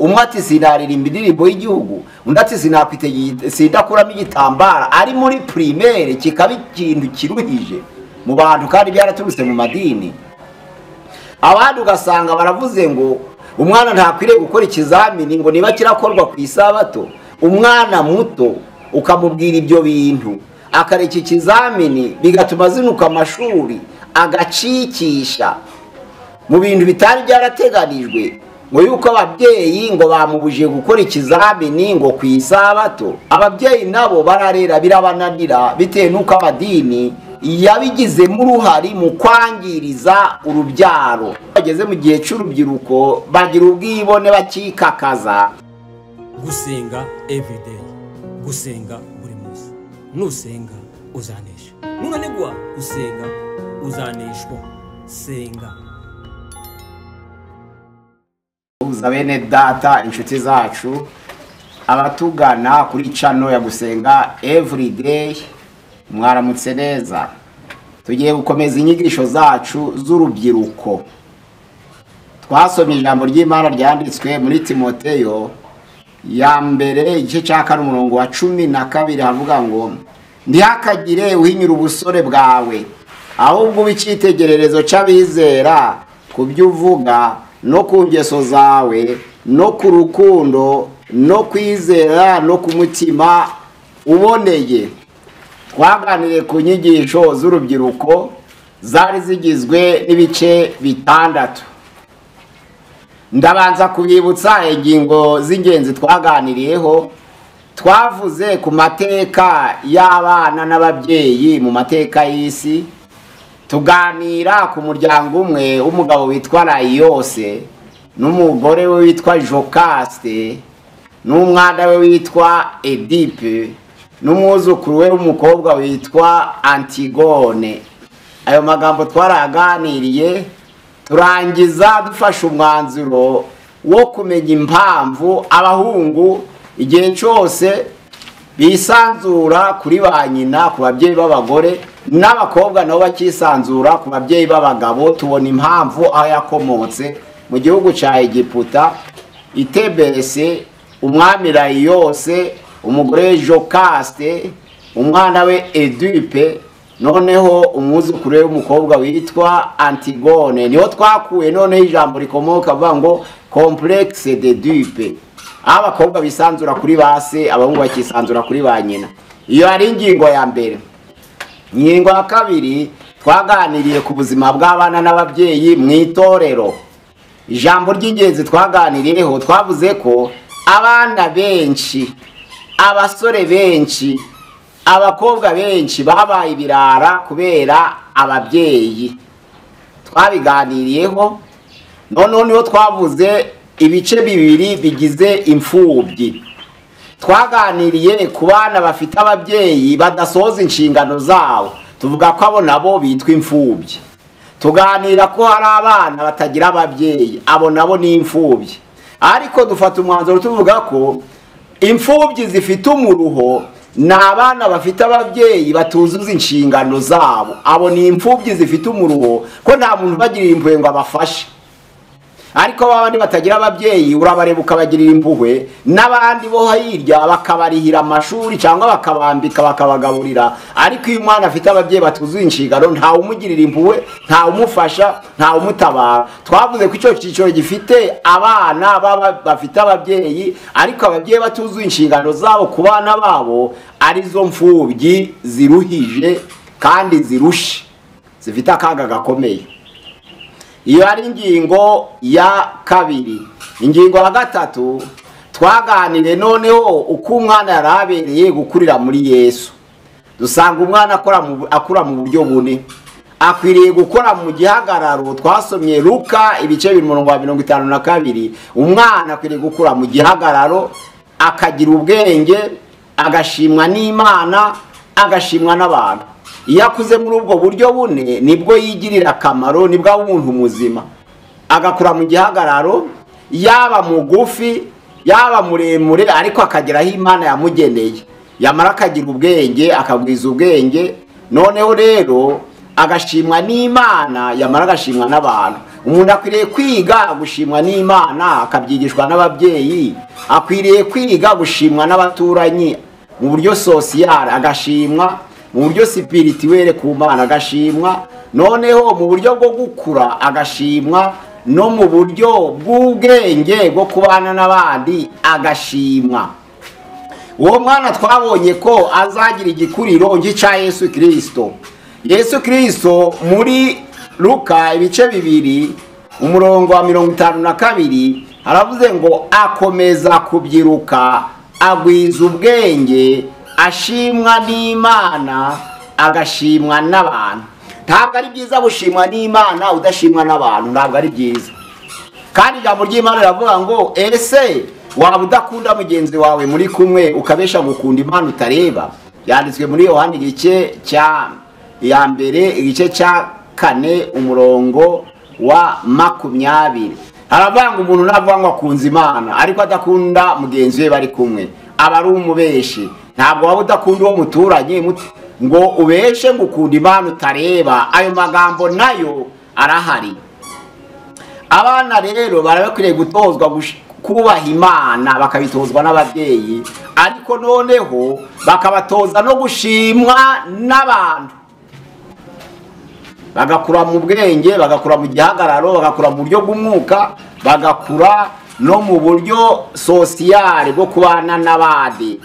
Umwe ati sinaririmba indirimbo y'igihugu, undi ati sindakuramo igitambara ari muri primaire, kikaba ikintu kiruhije mu bantu kandi byaraturutse mu madini. Abandi ugasanga baravuze ngo umwana ntakwiriye gukora ikizamini ngo niba kirakorwa ku isabato. Umwana muto ukamubwira ibyo bintu akareka ikizamini, bigatuma azinuka amashuri, agacikisha mu bintu bitari byarateganijwe, ngo yuko ababyeyi ngo bamubujije gukora ikizamini ngo ku isabato. Ababyeyi nabo bararera birabananira, bitewe n'uko amadini yabigizemo uruhari mu kwangiriza urubyaro. Bageze mu gihe cy'urubyiruko bagira ubwibone, bakikakaza. Gusenga everyday, gusenga buri munsi. Nusenga uzanesha, nunanigwa gusenga uzaneshwa. Senga. Uza bene data, inshuti zacu, abatugana kuri channel ya Gusenga Everyday, mwaramutse neza. Tugiye gukomeza inyigisho zacu z'urubyiruko. Twasomye ijambo ry'Imana ryanditswe muri Timoteyo ya mbere igice cya 4 umurongo wa 12, havuga ngo ntihakagire uhinyura ubusore bwawe, ahubwo ube icyitegererezo cy'abizera ku byo uvuga no ku ngeso zawe no ku rukundo no kwizera no ku mutima uboneye. Twaganiriye ku nyigisho z'urubyiruko zari zigizwe n'ibice 6. Ndabanza kubibutsa ingingo z'ingenzi twaganiriyeho. Twavuze ku mateka y'abana n'ababyeyi mu mateka y'isi, tuganira ku muryango umwe w'umugabo witwa Layose n'umugore we witwa Jocaste n'umwana we witwa Edipe n'umwuzukuru we w'umukobwa witwa Antigone. Ayo magambo twaraganiriye, turangiza dufashe umwanzuro wo kumenya impamvu abahungu igihe cyose bisanzura kuri ba nyina, ku babyeyi b'abagore, n'abakobwa nabo bakisanzura ku babyeyi b'abagabo. Tubona impamvu aho yakomotse mu gihugu cya Egiputa, Itebese, umwami Layose, umugore Jocaste, umwana we Edipe, noneho umwuzukuru we w'umukobwa witwa Antigone. Niho twakuye noneho ijambo rikomoka avuga ngo complexe d'Oedipe, abakobwa bisanzura kuri base, abahungu bakisanzura kuri ba nyina. Iyo ari ingingo ya mbere. Ingingo ya kabiri, twaganiriye ku buzima bw'abana n'ababyeyi mu itorero. Ijambo ry'ingenzi twaganiriyeho, twavuze ko abana benshi, abasore benshi, abakobwa benshi babaye ibirara kubera ababyeyi. Twabiganiriyeho. Noneho niho twavuze ibice 2 bigize imfubyi. Twaganiriye ku bana bafite ababyeyi badasohoza inshingano zabo, tuvuga ko abo nabo bitwa imfubyi. Tuganira ko hari abana batagira ababyeyi, abo nabo ni imfubyi. Ariko dufata umwanzuro tuvuga ko imfubyi zifite umuruho ni abana bafite ababyeyi batuzuza inshingano zabo. Abo ni imfubyi zifite umuruho, ko nta muntu ubagirira impuhwe ngo abafashe. Ariko babandi batagira ababyeyi urabareba ukabagirira impuhwe, n'abandi bo hirya bakabarihira amashuri cyangwa bakabambika bakabagaburira. Ariko iyo umwana afite ababyeyi batuzuye inshingano, ntawe umugirira impuhwe, ntawe umufasha, ntawe umutabara. Twavuze ko icyo cyiciro gifite abana bafite ababyeyi ariko ababyeyi batuzuye inshingano zabo ku bana babo, arizo mfubyi ziruhije kandi zirushe, zifite akaga gakomeye. Iyo ari ingingo ya kabiri. Ingingo ya gatatu, twaganiriye noneho uko umwana yarabereye gukurira muri Yesu. Dusanga umwana akura mu buryo bune. Akwiriye gukora mu gihagararo. Twasomye Luka ibice 2:52. Umwana akwiriye gukura mu gihagararo, akagira ubwenge, agashimwa n'Imana, agashimwa n'abantu. Iyo akuze muri ubwo buryo bune nibwo yigirira akamaro, nibwo aba umuntu muzima. Agakura mu gihagararo, yaba mugufi yaba muremure, ariko akageraho Imana yamugeneye. Yamara akagira ubwenge, akagwiza ubwenge, noneho rero agashimwa n'Imana, yamara agashimwa n'abantu. Umuntu akwiriye kwiga gushimwa n'Imana akabyigishwa n'ababyeyi, akwiriye kwiga gushimwa n'abaturanyi mu buryo social agashimwa, mu buryo spirituel ku Mana agashimwa, noneho mu buryo bwo gukura agashimwa, no mu buryo bw'ubwenge bwo kubana n'abandi agashimwa. Uwo mwana twabonye ko azagira igikuriro nk'icya Yesu Kristo. Yesu Kristo muri Luka ibice 2 umurongo wa 52 haravuze ngo akomeza kubyiruka agwiza ubwenge ashimwa n'Imana agashimwa n'abantu. Ntabwo ari byiza gushimwa n'Imana udashimwa n'abantu, ntabwo ari byiza. Kandi ijambo ry'Imana riravuga ngo ese waba udakunda mugenzi wawe muri kumwe ukabesha gukunda Imana utareba? Yanditswe muri Yohana igice cya ya mbere igice cya 4 umurongo wa 20. Haravuga ngo umuntu navuga ngo akunze Imana ariko adakunda mugenzi we bari kumwe aba ari umubeshi. Ntabwo waba udakunda uwo muturanye ngo ubeshe ngo ukunda Imana utareba. Ayo magambo nayo arahari. Abana rero barabakwiriye gutozwa kubaha Imana bakabitozwa n'ababyeyi, ariko noneho bakabatoza no gushimwa n'abantu, bagakura mu bwenge, bagakura mu gihagararo, bagakura mu buryo bw'umwuka, bagakura no mu buryo social bwo kubana n'abandi.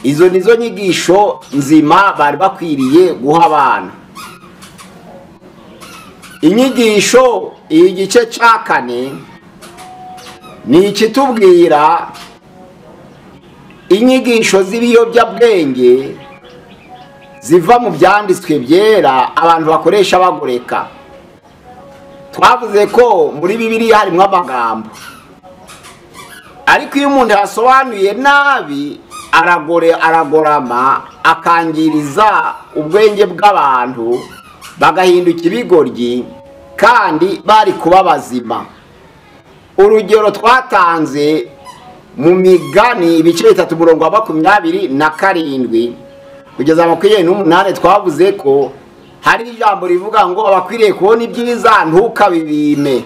Izo nizo nyigisho nzima bari bakwiriye guha abana. Inyigisho igice cya 4 ni ikitubwira inyigisho z'ibiyobyabwenge ziva mu byanditswe byera abantu bakoresha bagoreka. Twavuze ko muri Bibiliya harimo amagambo, ariko iyo umuntu yasobanuye nabi aragorama akangiriza ubwenge bw'abantu bagahinduka ibigoryi kandi bari kuba bazima. Urugero twatanze mu migani ibice 3 umurongo wa 27 kugeza 28, twavuze ko hari ijambo rivuga ngo abakwiriye kubona ibyiza ntukabibime,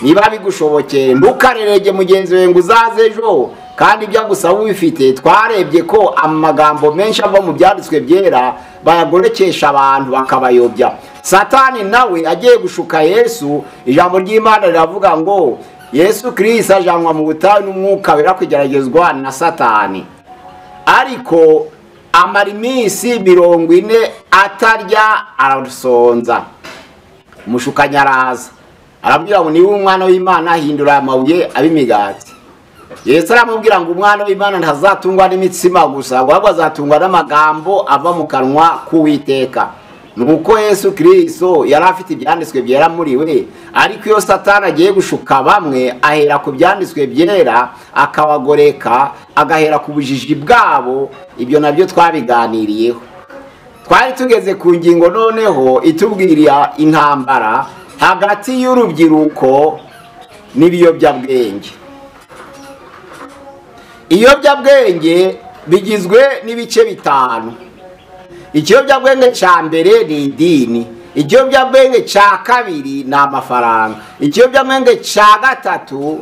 niba bigushobokeye ntukarerege mugenzi wawe ngo uzaze ejo kandi ibyo agusaba ubifite. Twarebye ko amagambo menshi ava mu byanditswe byera bayagorekesha abantu bakabayobya. Satani nawe agiye gushuka Yesu, ijambo ry'Imana riravuga ngo Yesu Kristo ajanwa mu butayu n'umwuka wera kugeragezwa na Satani, ariko amara iminsi 40 atarya arasonza. Umushukanyi araza arabwira ngo niba umwana w'Imana hindura amabuye ab'imigati. Yesu aramubwira ngo umwana w'Imana ntazatungwa n'imitsima gusa, ahubwo azatungwa n'amagambo ava mu kanwa k'Uwiteka. Nuko Yesu Kristo yari afite ibyanditswe byera muri we, ariko iyo Satani agiye gushuka bamwe ahera ku byanditswe byera akabagoreka, agahera ku bujiji bwabo. Ibyo nabyo twabiganiriyeho. Twari tugeze ku ngingo noneho itubwira intambara hagati y'urubyiruko n'ibiyobyabwenge. Ibiyobyabwenge bigizwe n'ibice 5. Ikiyobyabwenge cya mbere ni idini, ikiyobyabwenge cya kabiri ni amafaranga, ikiyobyabwenge cya gatatu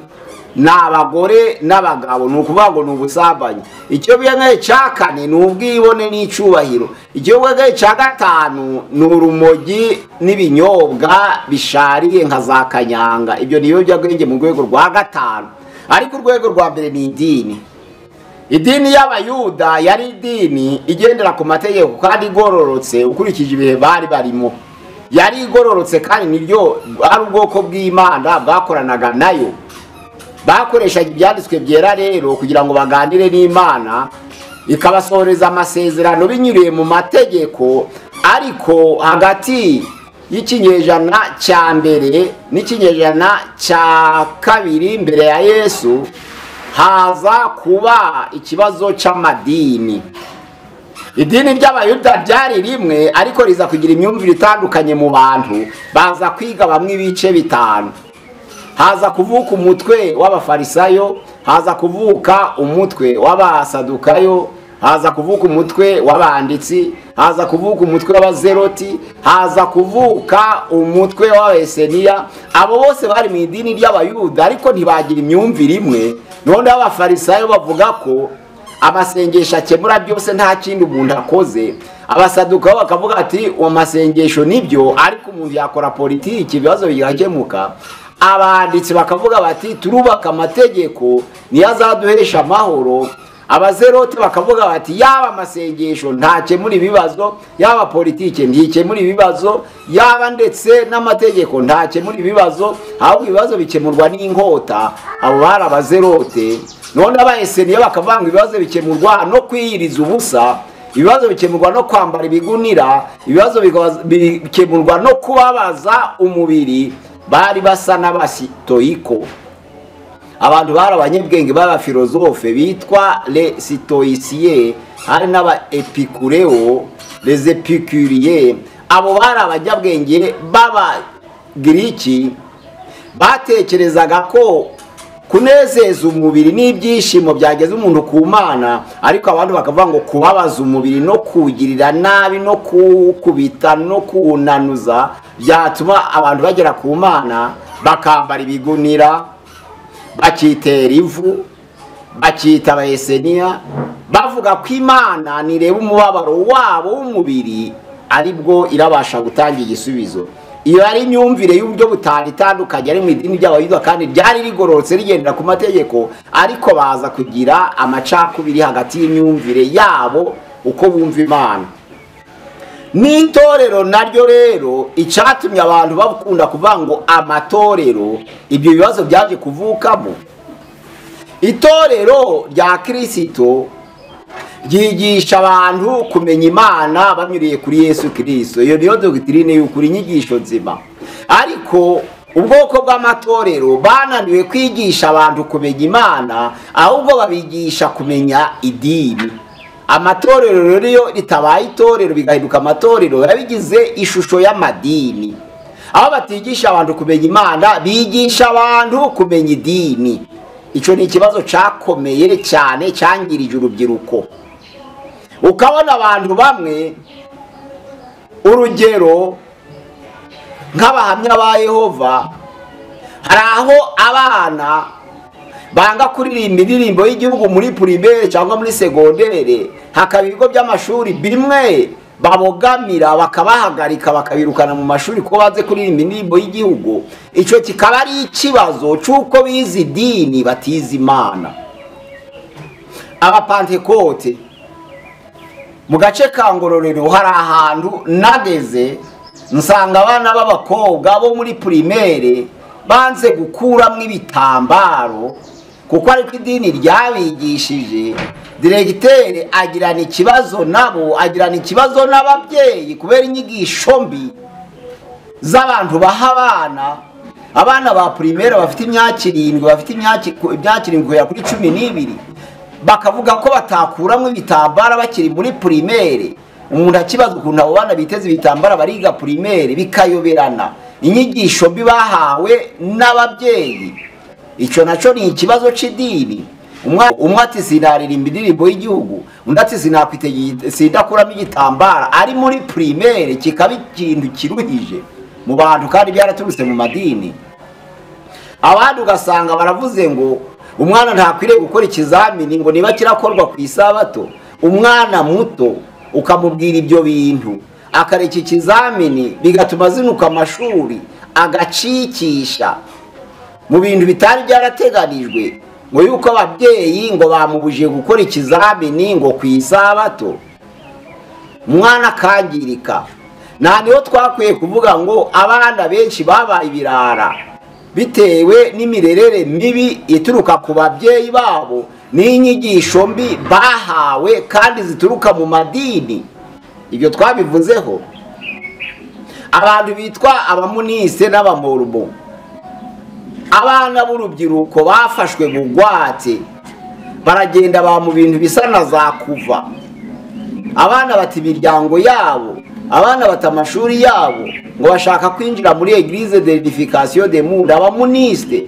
ni abagore n'abagabo, ni ukuvuga ngo ni ubusambanyi, ikiyobyabwenge cya kane ni ubwibone n'icyubahiro, ikiyobyabwenge cya gatanu ni urumogi n'ibinyobwa bishariye nka za kanyanga. Ibyo ni ibiyobyabwenge mu rwego rwa 5. Ariko urwego rwa mbere ni idini. Idini y'Abayuda yari idini igendera ku mategeko kandi igororotse ukurikije ibihe bari barimo. Yari igororotse kandi niryo ari ubwoko bw'Imana bwakoranaga nayo. Bakoreshaga ibyanditswe byera rero kugira ngo baganire n'Imana, ikabasohoreza amasezerano binyuriye mu mategeko. Ariko hagati y'ikinyejana cya mbere n'ikinyejana cya kabiri mbere ya Yesu haza kuba ikibazo cy'amadini. Idini ry'Abayuda ryari rimwe, ariko riza kugira imyumvire itandukanye mu bantu, baza kwiga bamwe ibice 5. Haza kuvuka umutwe w'Abafarisayo, haza kuvuka umutwe w'Abasadukayo, Haza kuvuka umutwe w'abanditsi, haza kuvuka umutwe w'abazeroti, haza kuvuka umutwe w'abeseniya. Abo bose bari mu idini ry'abayuda, ariko ntibagira imyumvire imwe. None abafarisayo bavuga ko amasengesho akemura byose, nta kindi umuntu akoze. Abasadukayo bakavuga ati amasengesho nibyo, ariko umuntu yakora politiki ibibazo bigakemuka. Abanditsi bakavuga bati turubaka amategeko niyo azaduhesha amahoro. Abazerote bakavuga bati yaba amasengesho ntakemura ibibazo, yaba politike ntikemura ibibazo, yaba ndetse n'amategeko ntakemura ibibazo, ahubwo ibibazo bikemurwa n'inkota. Abo bari abazerote. None abaeseniya bakavuga ngo ibibazo bikemurwa no kwiyiriza ubusa, ibibazo bikemurwa no kwambara ibigunira, ibibazo bikemurwa no kubabaza umubiri. Bari basa n'abasitoyiko. Abantu bari abanyabwenge b'abafilozofe bitwa les stoïciens, hari n'aba epikureo, les épicuriens. Abo bari abanyabwenge b'abagiriki batekerezaga ko kunezeza umubiri n'ibyishimo byageza umuntu ku Mana, ariko abantu bakavuga ngo kubabaza umubiri no kugirira nabi no kukubita no kunanuza byatuma abantu bagera ku Mana, bakambara ibigunira, bakitera ivu, bakita abayeseniya, bavuga ko Imana nireba umubabaro wabo w'umubiri aribwo irabasha gutanga igisubizo. Iyo ari imyumvire y'uburyo butari itandukanye ari mu idini ry'abayuda, kandi ryari rigororotse rigendera ku mategeko, ariko baza kugira amacakubiri hagati y'imyumvire yabo uko bumva Imana. N'itorero naryo rero, icyatumye abantu bakunda kuvuga ngo amatorero, ibyo bibazo byaje kuvukamo. Itorero rya Kristo ryigisha abantu kumenya Imana banyuriye kuri Yesu Kristo. Iyo niyo doctrine y'ukuri, inyigisho nzima. Ariko ubwoko bw'amatorero bananiwe kwigisha abantu kumenya Imana, ahubwo babigisha kumenya idini. Amatorero rero iyo ritabaye itorero bigahinduka amatorero, yabigize ishusho y'amadini. Aho batigisha abantu kumenya Imana, bigisha abantu kumenya idini. Icyo ni ikibazo cyakomeye cyane cyangirije urubyiruko. Ukabona abantu bamwe, urugero nk'abahamya ba Yehova, hari aho abana banga kuririmba indirimbo y'igihugu muri primaire cyangwa muri segondere, hakaba ibigo by'amashuri bimwe babogamira bakabahagarika bakabirukana mu mashuri ko baze kuririmba indirimbo y'igihugu. Icyo kikaba ari ikibazo cy'uko bize idini batize Imana. Abapantekote mu gace ka Ngororero hari ahantu nageze nsanga abana b'abakobwa bo muri primaire banze gukuramwo ibitambaro kuko ariko idini ryabigishije. Diregiteri agirana ikibazo nabo, agirana ikibazo n'ababyeyi kubera inyigisho mbi z'abantu baha abana. Abana ba primaire bafite imyaka 7, bafite imyaka 7 kugera kuri 12, bakavuga ko batakuramwo ibitambara bakiri muri primaire. Umuntu akibaza ukuntu abo bana biteze ibitambara bariga primaire, bikayoberana. Inyigisho mbi bahawe n'ababyeyi, icyo naco ni ikibazo c'idini. Umwe ati sinaririmba indirimbo y'igihugu, undi ati sindakuramo igitambara ari muri primaire, kikaba ikintu kiruhije mu bantu kandi byaraturutse mu madini. Abandi ugasanga baravuze ngo umwana ntakwiriye gukora ikizamini ngo niba kirakorwa ku isabato. Umwana muto ukamubwira ibyo bintu akareka ikizamini, bigatuma azinuka amashuri, agacikisha mu bintu bitari byarateganijwe, ngo yuko ababyeyi ngo bamubujije gukora ikizamini ngo ku isabato, umwana akangirika. Nta niho twakwiye kuvuga ngo abana benshi babaye ibirara bitewe n'imirerere mibi ituruka ku babyeyi babo n'inyigisho mbi bahawe kandi zituruka mu madini. Ibyo twabivuzeho. Abantu bitwa abamunise n'abamorumo, abana b'urubyiruko bafashwe bugwate, baragenda ba mu bintu bisa na za kuva. Abana bata imiryango yabo, abana bata amashuri yabo, ngo bashaka kwinjira muri Eglise d'Edification de Monde. Abamuniste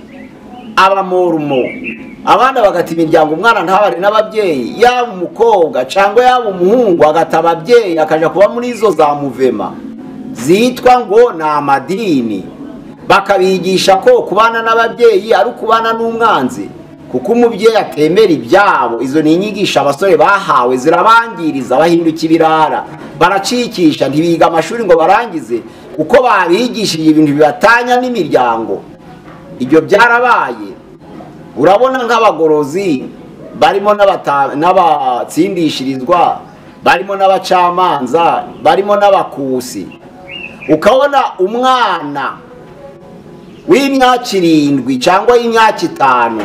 Abamorumo, abana bagata imiryango, umwana ntabare n'ababyeyi, yaba umukobwa cyangwa yaba umuhungu agata ababyeyi akaja kuba muri izo za muvema zitwa ngo ni amadini. Bakabigisha ko kubana n'ababyeyi ari ukubana n'umwanzi, kuko umubyeyi atemera ibyabo. Izo ni inyigisho abasore bahawe, zirabangiriza, bahinduka ibirara, baracikisha, ntibiga amashuri ngo barangize, kuko babigishije ibintu bibatanya n'imiryango. Ibyo byarabaye. Urabona nk'abagorozi barimo n'abatsindishirizwa, barimo n'abacamanza, barimo n'abakusi. Ukabona umwana w'imyaka 7 cyangwa y'imyaka 5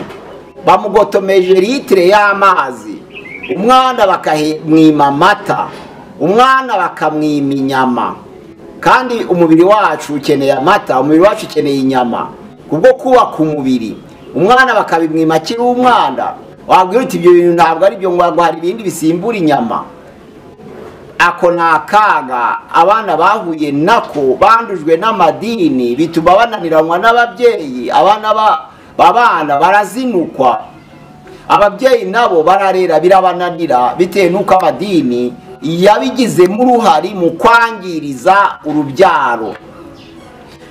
bamugotomeje litire y'amazi, umwana bakamwima amata, umwana bakamwima inyama. Kandi umubiri wacu ukeneye amata, umubiri wacu ukeneye inyama kubwo kubaka umubiri. Umwana bakabimwima akiri umwana. Wabwira uti ibyo bintu ntabwo ari byo, ngo hari ibindi bisimbura inyama. Ako ni akaga abana bahuye nako, bandujwe n'amadini, bituma bananiranwa n'ababyeyi. Abana babana barazinukwa, ababyeyi nabo bararera birabananira, bitewe n'uko amadini yabigizemo uruhari mu kwangiriza urubyaro.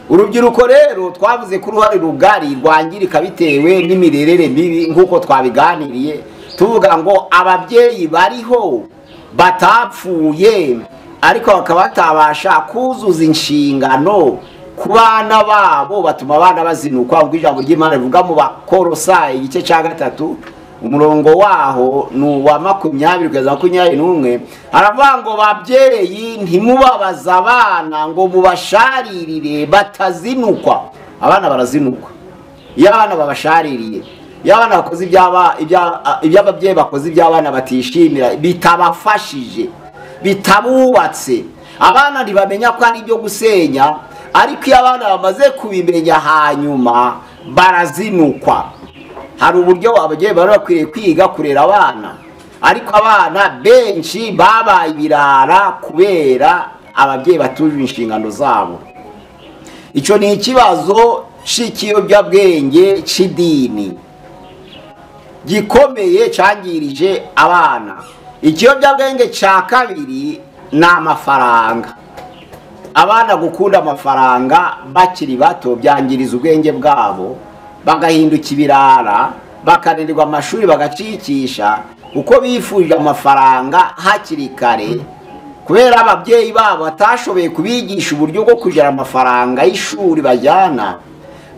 Urubyiruko rero twavuze ko uruhare rugari rwangirika bitewe n'imirerere mibi, nk'uko twabiganiriye tuvuga ngo ababyeyi bariho batapfuye ariko bakaba batabasha kuzuza inshingano ku bana babo, batuma abana bazinukwa. Ubwo ijambo ry'Imana rivuga mu Bakolosayi igice cya 3 umurongo waho ni uwa 20 kugeza 21, haravuga ngo babyeyi ntimubabaze abana ngo mubasharirire batazinukwa. Abana barazinukwa iyo abana babashaririye, iyo abana bakoze iby'ababyeyi bakoze iby'abana batishimira, bitabafashije, bitabubatse, abana ntibamenya ko ari ibyo gusenya. Ariko iyo abana bamaze kubimenya hanyuma barazinukwa. Hari uburyo ababyeyi bari bakwiriye kwiga kurera abana, ariko abana benshi babaye ibirara kubera ababyeyi batujuje inshingano zabo. Icyo ni ikibazo cy'ikiyobyabwenge cy'idini gikomeye cyangirije abana. Ikiyobyabwenge cya kabiri ni amafaranga. Abana gukunda amafaranga bakiri bato byangiriza ubwenge bwabo, bagahinduka ibirara, bakananirwa amashuri, bagacikisha kuko bifuje amafaranga hakiri kare, kubera ababyeyi babo batashoboye kubigisha uburyo bwo kugera amafaranga y'ishuri bajyana.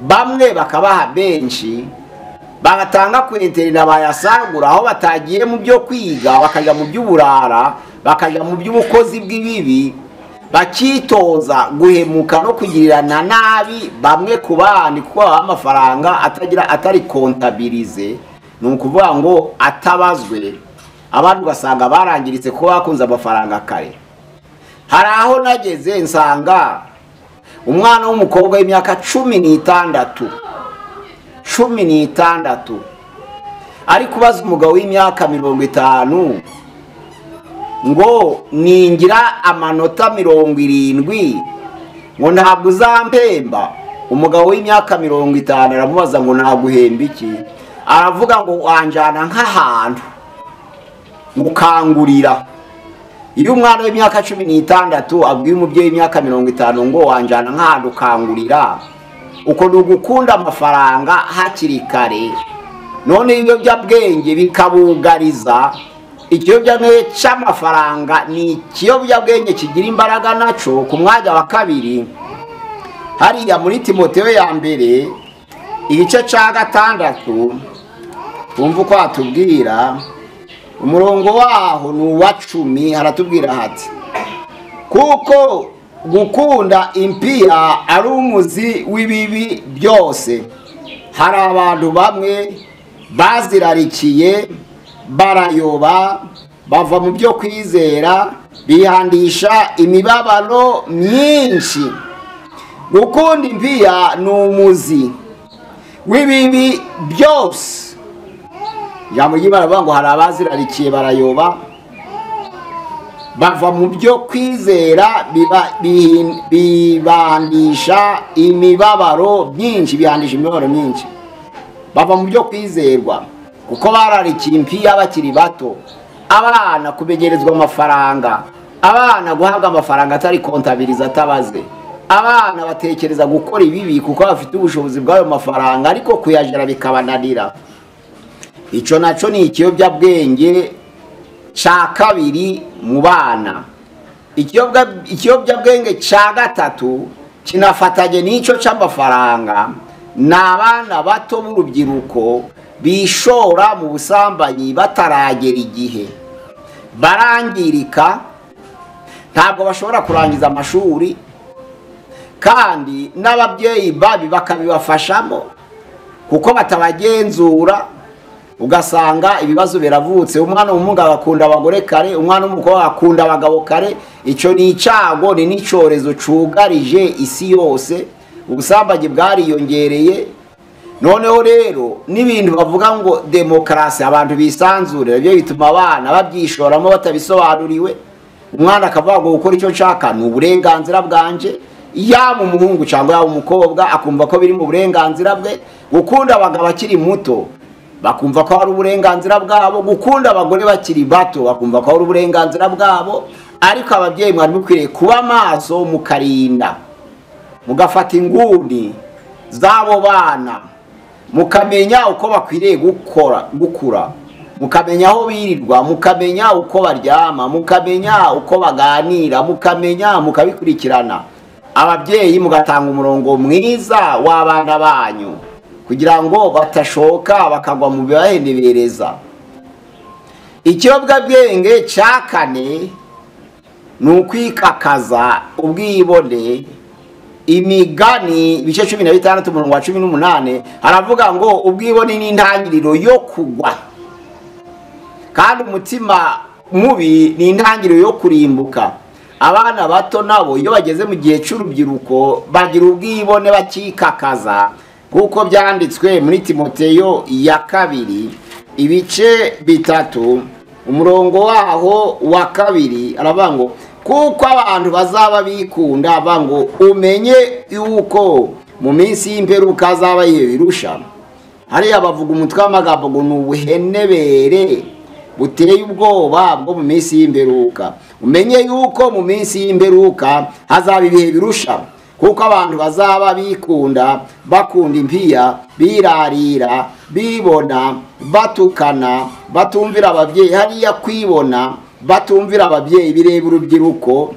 Bamwe bakabaha benshi, bagatanga ku internet bayasagura, aho batagiye mu byo kwiga bakajya mu by'uburara, bakajya mu by'ubukozi bw'ibibi, bakitoza guhemuka no kugirirana nabi bamwe ku bandi, kuko amafaranga atagira atari kontabilize, ni ukuvuga ngo atabazwe. Abantu ugasanga barangiritse kuko bakunze amafaranga kare. Hari aho nageze nsanga umwana w'umukobwa w'imyaka 16 ari kubaza umugabo w'imyaka 50 ngo ningira amanota 70 ngo ntabwo uzampemba. Umugabo w'imyaka 50 aramubaza ngo naguhemba iki? Aravuga ngo wanjana nk'ahantu ngukangurira. Iyo umwana w'imyaka 16 abwiye umubyeyi w'imyaka 50 ngo wanjana nk'ahantu ukangurira, uko ni ugukunda amafaranga hakiri kare. None ibiyobyabwenge bikabugariza. Ikiyobyabwenge cy'amafaranga ni ikiyobyabwenge kigira imbaraga naco. Ku mwanya wa 2 hariya muri Timoteyo ya mbere igice cya 6, wumva uko atubwira, umurongo waho ni uwa 10, haratubwira hati kuko gukunda impiya ari umuzi w'ibibi byose. Hari abantu bamwe bazirarikiye barayoba, bava mu byo kwizera, bihandisha imibabaro myinshi. Gukunda impiya ni umuzi w'ibibi byose. Ijambo ry'Imana rivuga ngo hari abazirarikiye barayoba, bava mu byo kwizera, bibandisha imibabaro myinshi, bihandisha imibabaro myinshi. Bava mu byo kwizerwa kuko bararikiye impiya bakiri bato. Abana kumenyerezwa amafaranga, abana guhabwa amafaranga atari kontabiriza atabaze. Abana batekereza gukora ibibi kuko bafite ubushobozi bw'ayo mafaranga, ariko kuyajera bikabananira. Ico naco ni ikiyobyabwenge ca kabiri mu bana. Ikiyobyabwenge ca gatatu kinafatanye n'ico c'amafaranga, ni abana bato b'urubyiruko bishora mu busambanyi bataragera igihe, barangirika, ntabwo bashobora kurangiza amashuri, kandi n'ababyeyi babi bakabibafashamo kuko batabagenzura. Ugasanga ibibazo biravutse, umwana w'umuhungu akunda abagore kare, umwana w'umukobwa akunda abagabo kare. Icyo ni icyago, ni n'icyorezo cugarije isi yose. Ubusambanyi bwariyongereye. Noneho rero n'ibintu bavuga ngo demokarasi, abantu bisanzure, ibyo bituma abana babyishoramo batabisobanuriwe. Umwana akavuga ngo gukora icyo nshaka ni uburenganzira bwanje, yaba umuhungu cyangwa yaba umukobwa akumva ko biri mu burenganzira bwe. Gukunda abagabo bakiri muto bakumva ko ari uburenganzira bwabo, gukunda abagore bakiri bato bakumva ko ari uburenganzira bwabo. Ariko ababyeyi mwari mukwiriye kuba maso, mukarinda, mugafata inguni z'abo bana, mukamenya uko bakwiriye gukura, mukamenya aho birirwa, mukamenya uko baryama, mukamenya uko baganira, mukamenya, mukabikurikirana. Ababyeyi mugatanga umurongo mwiza w'abana banyu kugira ngo batashoka bakagwa mu bibahendebereza. Ikiyobyabwenge cya kane ni ukwikakaza, ubwibone. Imigani ibice 16 umurongo wa 18 haravuga ngo ubwibone ni intangiriro yo kugwa, kandi umutima mubi ni intangiriro yo kurimbuka. Abana bato nabo iyo bageze mu gihe cy'urubyiruko bagira ubwibone bakikakaza, kuko byanditswe muri Timoteyo ya 2 ibice 3 umurongo waho wa 2, aravuga ngo kuko abantu bazaba bikunda, bango umenye yuko mu minsi y'imperuka azaba yibirusha. Hariya bavuga umutwe w'amagambo ngo ni ubuhenebere buteye ubwoba bwo mu minsi y'imperuka. Umenye yuko mu minsi y'imperuka hazaba ibihe birusha, kuko abantu bazaba bikunda, bakunda impiya, birarira, bibona, batukana, batumvira ababyeyi. Hariya kwibona, batumvira ababyeyi bireba urubyiruko,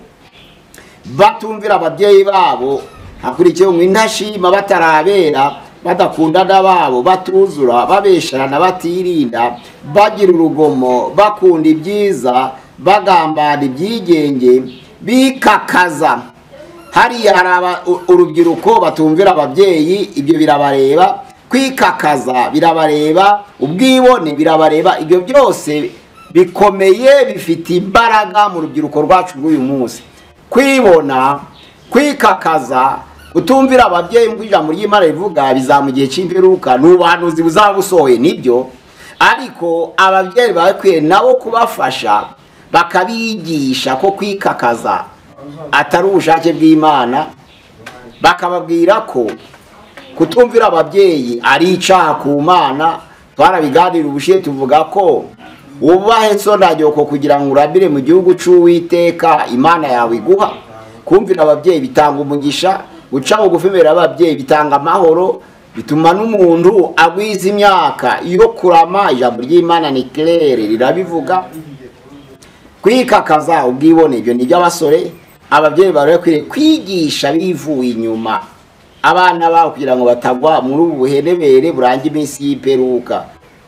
batumvira ababyeyi babo, hakurikiyeho ngo intashima, batarabera, badakundana babo, batuzura, babesharana, batirinda, bagira urugomo, bakunda ibyiza, bagambana ibyigenge, bikakaza. Hariya hari urubyiruko batumvira ababyeyi, ibyo birabareba. Kwikakaza birabareba, ubwibone birabareba. Ibyo byose bikomeye, bifite imbaraga mu rubyiruko rwacu rw'uyu munsi. Kwibona, kwikakaza, kutumvira ababyeyi, ngo ijambo ry'Imana rivuga bizaba mu gihe cy'imperuka, ni ubuhanuzi buzaba busohoye, nibyo. Ariko ababyeyi bakwiye nabo kubafasha, bakabigisha ko kwikakaza atari ubushake bw'Imana, bakababwira ko kutumvira ababyeyi ari icyaha ku Mana. Twarabiganira ubushiye tuvuga ko wubahe so na nyoko kugira ngo urabire mu gihugu cy'Uwiteka Imana yawe iguha. Kumvira ababyeyi bitanga umugisha, guca bugufi imbere y'ababyeyi bitanga amahoro, bituma n'umuntu agwiza imyaka yo kurama. Ijambo ry'Imana ni claire rirabivuga. Kwikakaza, ubwibone, ibyo ni iby'abasore. Ababyeyi bari kwigisha bivuye inyuma abana babo kugira ngo batagwa muri ubu buhenebere buranga iminsi y'imperuka.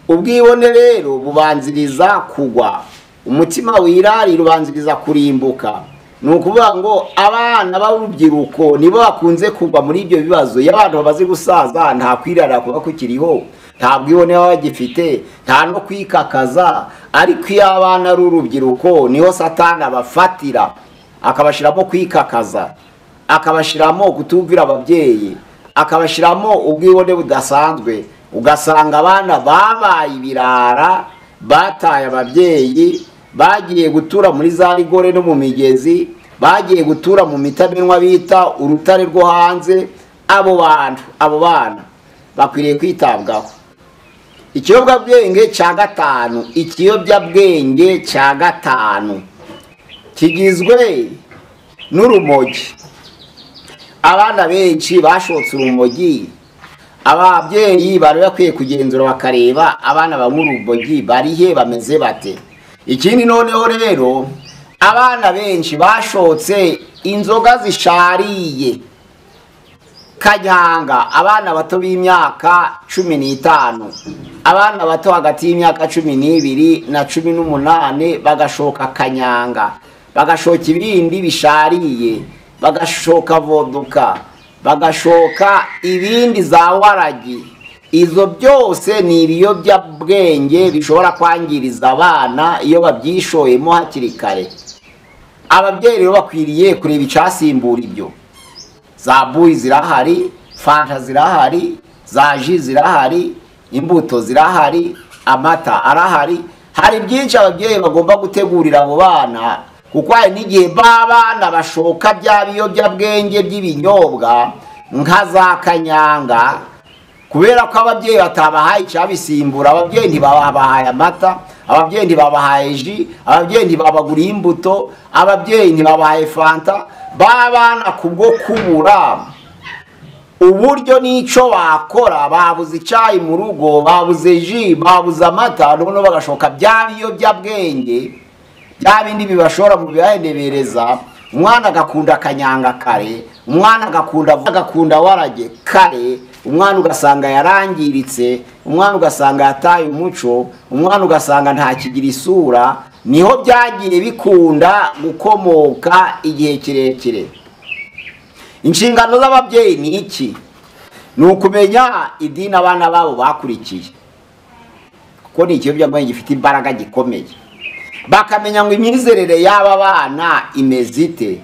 Ubwibone rero bubanziriza kugwa, umutima wirarira ubanziriza kurimbuka. Ni ukuvuga ngo abana b'urubyiruko nibo bakunze kugwa muri ibyo bibazo. Iyo abantu bamaze gusaza nta kwirara kuba kukiriho, nta bwibone baba bagifite, nta no kwikakaza. Ariko iyo abana ari urubyiruko niho Satani abafatira, akabashiramo kwikakaza, akabashiramo kutumvira ababyeyi, akabashiramo ubwibone budasanzwe. Ugasanga abana babaye ibirara, bataye ababyeyi, bagiye gutura muri za rigore no mu migezi, bagiye gutura mu mitamenwa bita urutare rwo hanze. Abo bantu, abo bana bakwiriye kwitabwaho. Ikiyobyabwenge cya gatanu, ikiyobyabwenge cya gatanu kigizwe n'urumogi. Abana benshi bashotse urumogi. Ababyeyi bari bakwiye kugenzura bakareba abana banywa urumogi barihe, bameze bate. Ikindi noneho rero, abana benshi bashotse inzoga zishariye kanyanga. Abana bato b'imyaka 15, abana bato hagati y'imyaka 12 na 18 bagashoka kanyanga, bagashoka ibindi bishariye, bagashoka voduka, bagashoka ibindi za waragi. Izo byose ni ibiyobyabwenge bishobora kwangiriza abana iyo babyishoyemo hakiri kare. Ababyeyi rero bakwiriye kureba icyasimbura ibyo. Za buyi zirahari, fanta zirahari, za ji zirahari, imbuto zirahari, amata arahari. Hari byinshi ababyeyi bagomba gutegurira abo bana, kuko hari n'igihe b'abana bashoka bya biyobyabwenge by'ibinyobwa nka za kanyanga, kubera ko ababyeyi batabahaye icyabisimbura. Ababyeyi ntibabahaye amata, ababyeyi ntibabahaye ji, ababyeyi ntibabaguriye imbuto, ababyeyi ntibabahaye fanta. Babana kubwo kubura uburyo n'icyo bakora, babuze icyayi mu rugo, babuze ji, babuze amata, noneho bagashoka bya biyobyabwenge, bya bindi bibashora mu bibahendebereza. Umwana agakunda kanyanga kare, umwana agakunda warage kare, umwana ugasanga yarangiritse, umwana ugasanga yataye umuco, umwana ugasanga ntakigira isura. Niho byagiye bikunda gukomoka igihe kirekire. Inshingano z'ababyeyi ni iki? Ni ukumenya idini abana babo bakurikiye, kuko ni ikiyobyabwenge gifite imbaraga gikomeye. Bakamenya ngo imyizerere y'aba bana imeze ite.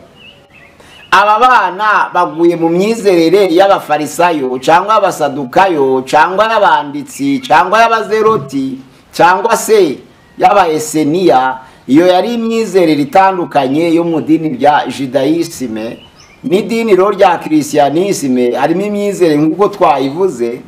Aba bana baguye mu myizerere y'abafarisayo cyangwa abasadukayo cyangwa y'abanditsi cyangwa y'abazeroti cyangwa se y'abaeseniya. Iyo yari imyizerere itandukanye yo mu dini rya judayisime n'idini rero rya kirisiyanisime. Harimo imyizerere nk'uko twayivuze.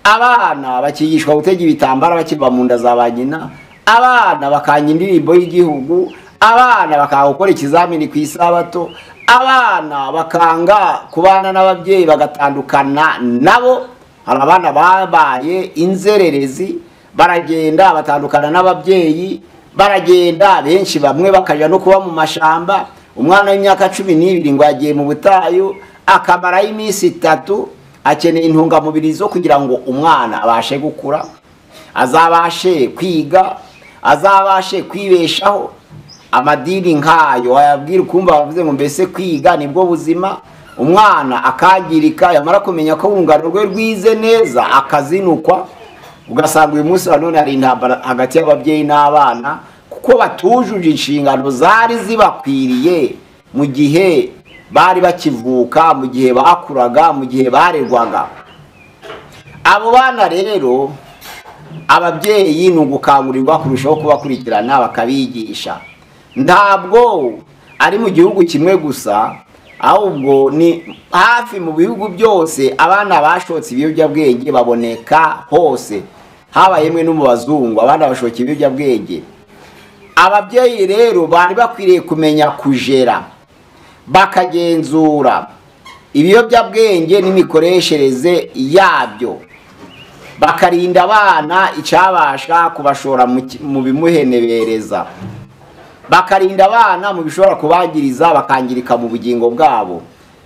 Abana bakigishwa gutega ibitambaro bakiva mu nda za ba nyina, abana bakanya indirimbo y'igihugu, abana bakanga gukora ikizamini ku isabato, abana bakanga kubana n'ababyeyi bagatandukana nabo. Hari abana babaye inzererezi, baragenda batandukana n'ababyeyi, baragenda benshi bamwe bakaja no kuba mu mashamba. Umwana w'imyaka 12 ngo yagiye mu butayu akamarayo iminsi 3, akeneye intungamubiri zo kugira ngo umwana abashe gukura, azabashe kwiga, azabashe kwibeshaho. Amadini nkayo wayabwira ukumva bavuze ngo mbese kwiga nibwo buzima. Umwana akangirika, yamara kumenya ko urungano rwe rwize neza akazinukwa. Ugasanga uyu munsi wa none hari intambara hagati y'ababyeyi n'abana, kuko batujuje inshingano zari zibakwiriye mu gihe bari bakivuka, mu gihe bakuraga, mu gihe barerwaga. Abo bana rero ababyeyi ni ugukangurirwa kurushaho kubakurikirana bakabigisha. Ntabwo ari mu gihugu kimwe gusa, ahubwo ni hafi mu bihugu byose abana bashotse ibiyobyabwenge baboneka hose, haba yemwe no mu bazungu abana bashotse ibiyobyabwenge. Ababyeyi rero bari bakwiriye kumenya kujera, bakagenzura ibiyobyabwenge n'imikoreshereze yabyo, bakarinda abana icyabasha kubashora mu bimuhenebereza, bakarinda abana mu bishobora kubangiriza bakangirika mu bugingo bwabo.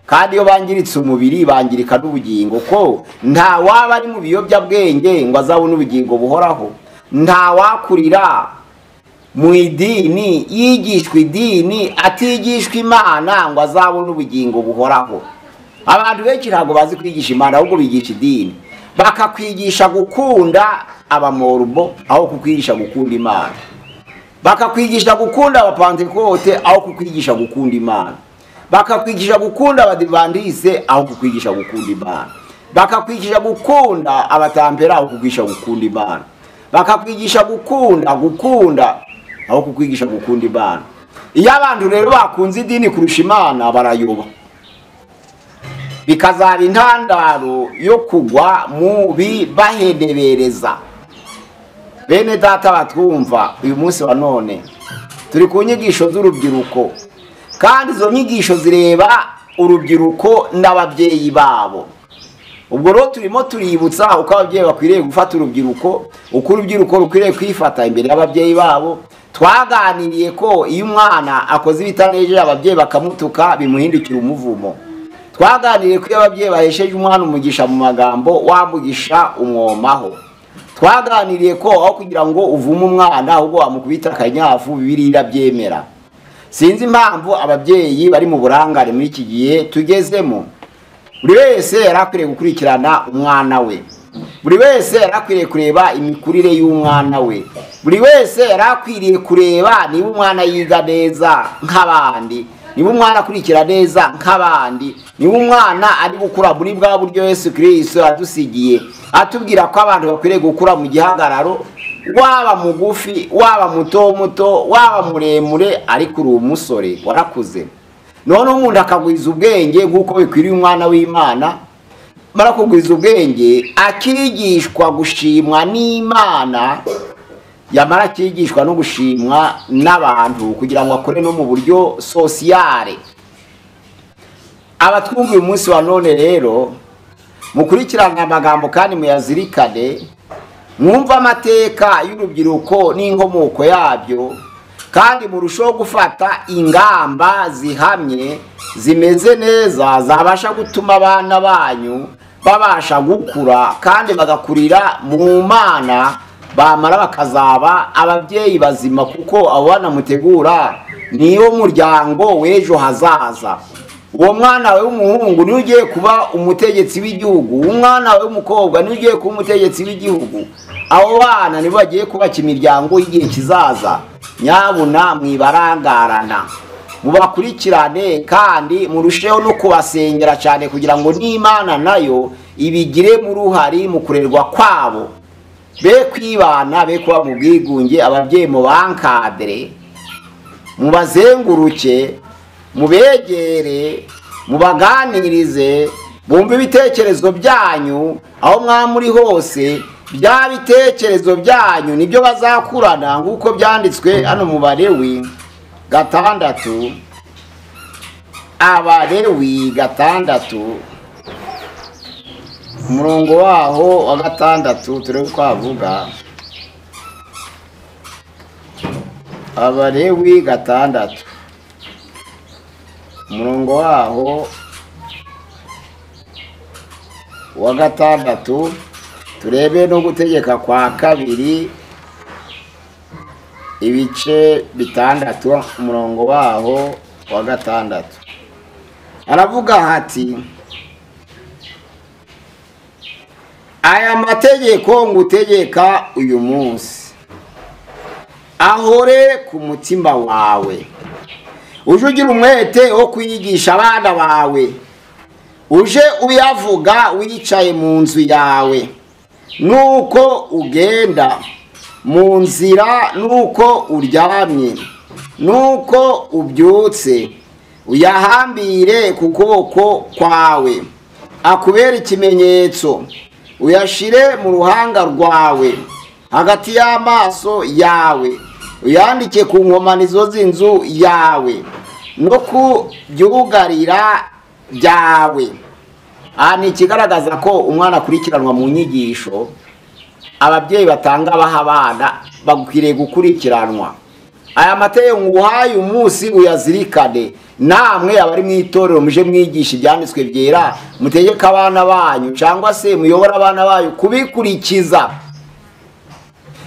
Kandi iyo bangiritse umubiri bangirika n'ubugingo, ko nta waba ari mu biyobyabwenge ngo azabone ubugingo buhoraho. Nta wakurira mu idini yigishwa idini atigishwa Imana ngo azabone ubugingo buhoraho. Abantu benshi ntabwo bazi kwigisha Imana, ahubwo bigisha idini. Bakakwigisha gukunda abamorubo aho kukwigisha gukunda Imana, bakakwigisha gukunda abapantekote aho kukwigisha gukunda Imana, bakakwigisha gukunda abadivandise aho kukwigisha gukunda Imana, bakakwigisha gukunda abatampera aho kukwigisha gukunda Imana, bakakwigisha gukunda aho kukwigisha gukunda Imana. Iyo abantu rero bakunze idini kurusha Imana barayoba, bikazaba intandaro yo kugwa mu bibahendebereza. Bene data batwumva uyu munsi wa none turi ku nyigisho z'urubyiruko, kandi izo nyigisho zireba urubyiruko n'ababyeyi babo. Ubwo rero turimo tuributsa uko ababyeyi bakwiriye gufata urubyiruko, uko urubyiruko rukwiriye kwifata imbere y'ababyeyi babo. Twaganiriye ko iyo umwana akoze ibitanejeje ababyeyi bakamutuka bimuhindukira umuvumo. Twaganiriye ko iyo ababyeyi bahesheje umwana umugisha mu magambo, wamugisha umwomaho. Twaganiriye ko aho kugira ngo uvume umwana ahubwo wamukubita akanyafu, Bibiliya irabyemera. Sinzi impamvu ababyeyi bari mu burangare muri iki gihe tugezemo. Buri wese yari akwiriye gukurikirana umwana we, buri wese yari akwiriye kureba imikurire y'umwana we, buri wese yari akwiriye kureba niba umwana yiga neza nk'abandi, niba umwana akurikira neza nk'abandi, niba umwana ari gukura muri bwa buryo Yesu Kristo adusigiye, atubwira ko abantu bakwiriye gukura mu gihagararo, waba mugufi, waba muto muto, waba muremure, ariko uri umusore warakuze. None umuntu akagwiza ubwenge nk'uko bikwiriye umwana w'Imana, mara kugwiza ubwenge akigishwa gushimwa n'Imana, yamara akigishwa no gushimwa n'abantu kugira ngo akore no mu buryo sociale. Abatwumva uyu munsi wa none rero mukurikirane amagambo kandi muyazirikane, mwumve amateka y'urubyiruko n'inkomoko yabyo, kandi murusheho gufata ingamba zihamye zimeze neza zabasha gutuma abana banyu babasha gukura kandi bagakurira mu Mana, bamara bakazaba ababyeyi bazima, kuko abo bana mutegura niwo muryango w'ejo hazaza. Uwo mwana we w'umuhungu niwe ugiye kuba umutegetsi w'igihugu, umwana we w'umukobwa niwe ugiye kuba umutegetsi w'igihugu. Abo bana nibo bagiye kubaka imiryango y'igihe kizaza. Nyabuna mwibarangarana, mubakurikirane kandi murusheho no kubasengera cyane, kugira ngo n'Imana nayo ibigire mu ruhari mu kurerwa kwabo. Be kwibana, be kuba mu bwigunge, ababyeyi mubankadere, mubazenguruke, mubegere, mubaganirize, bumve ibitekerezo byanyu aho mwamuri hose. Bya bitekerezo byanyu nibyo bazakurana, nk'uko byanditswe hano mu Balewi 6, Abalewi 6 umurongo waho wa 6, turebe uko avuga. Abalewi 6 umurongo waho wa 6, turebe no gutegeka kwa kabiri ibice 6 umurongo waho wa 6. Aravuga hati: aya mategeko ngutegeka uyu munsi ahore ku mutima wawe, uje ugira umwete wo kwigisha abana bawe, uje uyavuga wicaye mu nzu yawe, nuko ugenda mu nzira, nuko uryamye, nuko ubyutse, uyahambire ku kuboko kwawe, akubere ikimenyetso, uyashire mu ruhanga rwawe hagati y'amaso yawe, uyandike ku nkomanizo z'inzu yawe no ku byugarira byawe. Aha ni ikigaragaza ko umwana akurikiranwa mu nyigisho ababyeyi batanga baha abana, bakwiriye gukurikiranwa. Aya mategeko nguhaye umunsi uyazirikane. Namwe abari mu itorero muje mwigisha ibyanditswe byera, mutegeke abana banyu cyangwa se muyobora abana banyu kubikurikiza,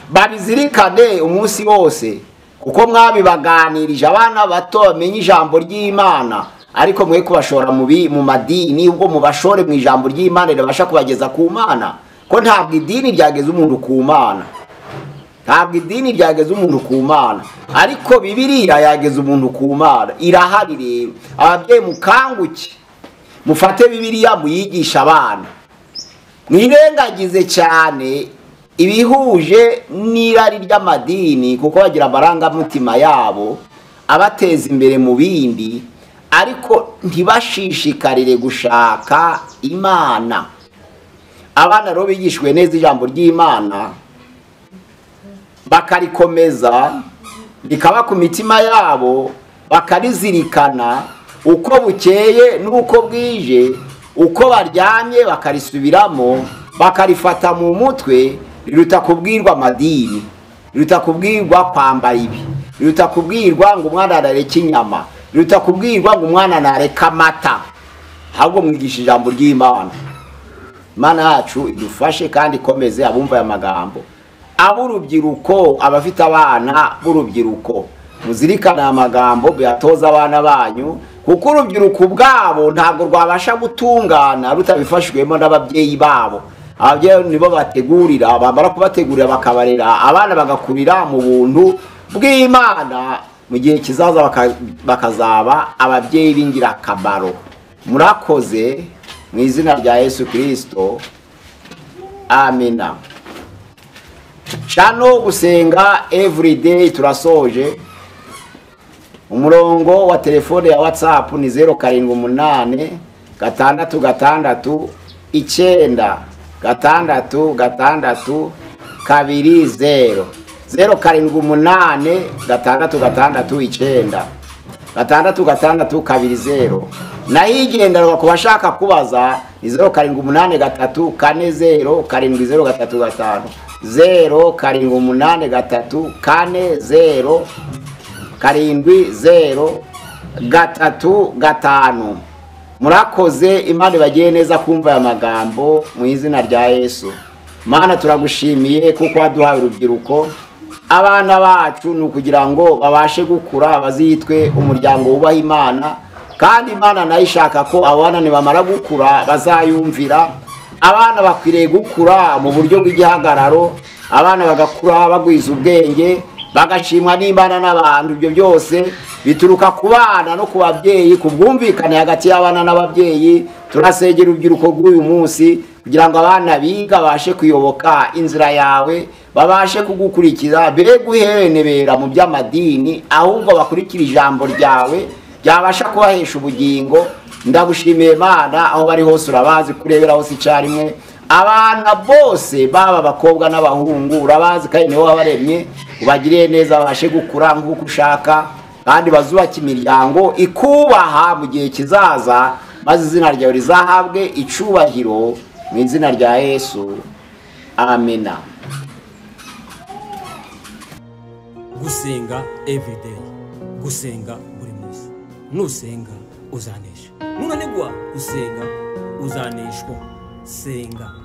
babizirikane umunsi wose, kuko mwabibaganirije. Abana bato bamenye ijambo ry'Imana, ariko mwe kubashora mu madini, ubwo mubashore mu ijambo ry'Imana ribasha kubageza ku Mana. Ko ntabwo idini ryageza umuntu ku Mana, ntabwo idini ryageza umuntu ku Mana, ariko Bibiliya yageza umuntu ku Mana. Irahari rero. Ababyeyi mukanguke, mufate Bibiliya muyigisha abana, mwirengagize cyane ibihuje n'irari ry'amadini, kuko bagira amarangamutima yabo abateza imbere mu bindi, ariko ntibashishikarire gushaka Imana. Abana rero bigishwe neza ijambo ry'Imana bakarikomeza rikaba ku mitima yabo, bakarizirikana uko bukeye n'uko bwije, uko baryamye bakarisubiramo, bakarifata mu mutwe, riruta kubwirwa amadini, riruta kubwirwa kwambara ibi, riruta kubwirwa ngo umwana arareke inyama, riruta kubwirwa ngo umwana nareke amata. Ahubwo mwigisha ijambo ry'Imana. Imana yacu idufashe kandi ikomeze abumva aya magambo. Ab'urubyiruko, abafite abana b'urubyiruko, muzirikane aya magambo, muyatoze abana banyu, kuko urubyiruko ubwabo ntabwo rwabasha gutungana rutabifashwemo n'ababyeyi babo. Ababyeyi nibo bategurira, bamara kubategurira bakabarera, abana bagakurira mu buntu bw'Imana, mu gihe kizaza bakazaba ababyeyi b'ingirakamaro. Murakoze mu izina rya Yesu Kristo, amina. Channel Gusenga Everyday turasoje. Umurongo wa telefone ya WhatsApp ni 078 6 6 9 6 2 0 078 6 6 9 6 6 2 0. Naho igendanwa ku bashaka kubaza ni 0783 40 7035 0783 40 70 35. Murakoze, Imana ibagiye neza kumva aya magambo mu izina rya Yesu. Mana, turagushimiye kuko waduhaye urubyiruko. Abana bacu ni ukugira ngo babashe gukura bazitwe umuryango wubaha Imana, kandi Imana nayo ishaka ko abana nibamara gukura bazayumvira. Abana bakwiriye gukura mu buryo bw'igihagararo, abana bagakura bagwiza ubwenge, bagashimwa n'Imana n'abantu. Ibyo byose bituruka ku bana no ku babyeyi, ku bwumvikane hagati y'abana n'ababyeyi. Turasengera urubyiruko rw'uyu munsi kugira ngo abana biga babashe kuyoboka inzira yawe, babashe kugukurikiza, mbere guhenebera mu by'amadini, ahubwo bakurikira ijambo ryawe ryabasha kubahesha ubugingo. Ndagushimiye Mana, aho bari hose urabazi, kurebera hose icyarimwe. Abana bose baba abakobwa n'abahungu urabazi, kandi niwe wabaremye, ubagiriye neza babashe gukura nk'uko ushaka, kandi bazubake imiryango ikubaha mu gihe kizaza, maze izina ryawe rizahabwe icubahiro mu izina rya Yesu, amina. Gusenga everyday, gusenga buri munsi. Nusenga uzanesha, nunanigwa gusenga uzaneshwa. Senga.